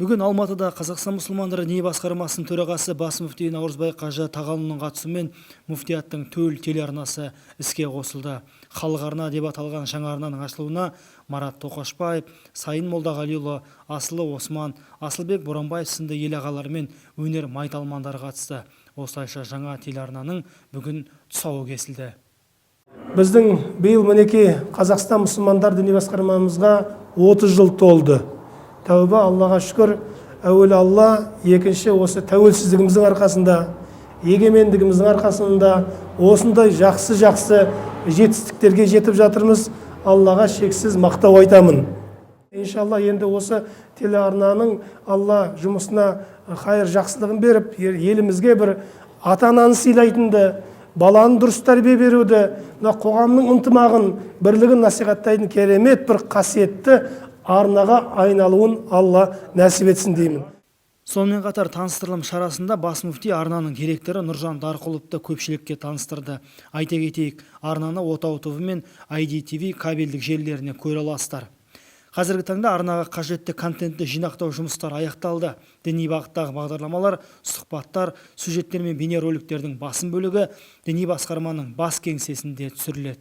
Бүгін Алматыда Қазақстан мұсылмандары діни басқармасының төрағасы, бас мүфти Наурызбай қажы Тағанұлының қатысуымен мүфтияттың төл телеарнасы іске қосылды. «Халық арна» деп аталған жаңа арнаның ашылуына Марат Тоқашбаев, Сайын Молдағалиұлы, Асылы Осман, Асылбек Боранбаев сынды ел ағалары мен өнер майталмандары қатысты. Осылайша, жаңа телеарнаның бүгін тұсауы кесілді. Біздің биыл, мінекей, Қазақстан мұсылмандар діни басқармамызға 30 жыл толды. Тәуба, Аллаға шүкір. Әуелі Алла, екінші осы тәуелсіздігіміздің арқасында, егемендігіміздің арқасында осындай жақсы жақсы жетістіктерге жетіп жатырмыз. Аллаға шексіз мақтау айтамын. Иншалла, енді осы телеарнаның Алла жұмысына хайыр жақсылығын беріп, елімізге бір ата ананы сыйлайтынды, баланы дұрыс тәрбие беруді, мына қоғамның ынтымағын, бірлігін насихаттайтын керемет бір қасиетті арнаға айналуын Алла нәсіп етсін деймін. Сонымен қатар, таныстырылым шарасында бас мүфти арнаның директоры Нұржан Дарқұловты көпшілікке таныстырды. Айта кетейік, арнаны Отау ТВ мен IDTV кабельдік желілерінен көре аласыздар. Қазіргі таңда арнаға қажетті контентті жинақтау жұмыстары аяқталды. Діни бағыттағы бағдарламалар, сұхбаттар, сюжеттер мен бейнероликтердің басым бөлігі діни басқарманың бас кеңсесінде түсіріледі.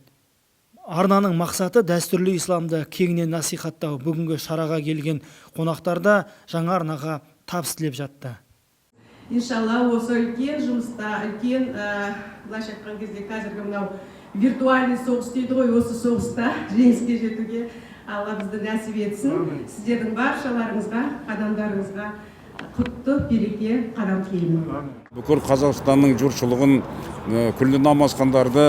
Арнаның мақсаты – дәстүрлі исламды кеңінен насихаттау. Бүгінгі шараға келген қонақтар да жаңа арнаға табыс тілеп жатты. Иншалла, осы үлкен жұмыста, үлкен, былайша айтқан кезде, қазіргі мынау виртуальный соғыс дейді ғой, осы соғыста жеңіске жетуге Алла бізді нәсіп етсін. Сіздердің баршаларыңызға, қадамдарыңызға құтты береке қадам тілеймін. Бүкіл Қазақстанның жұртшылығын, күллі намазхандарды,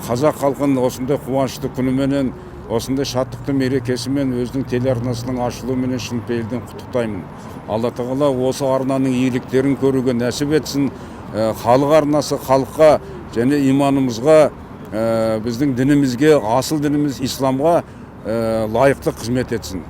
қазақ халқын осындай қуанышты күніменен, осындай шаттықты мерекесімен, өзінің телеарнасының ашылуыменен шын пейілден құттықтаймын. Алла тағала осы арнаның игіліктерін көруге нәсіп етсін. Халық арнасы халыққа және иманымызға, біздің дінімізге, асыл дініміз исламға лайықты қызмет етсін.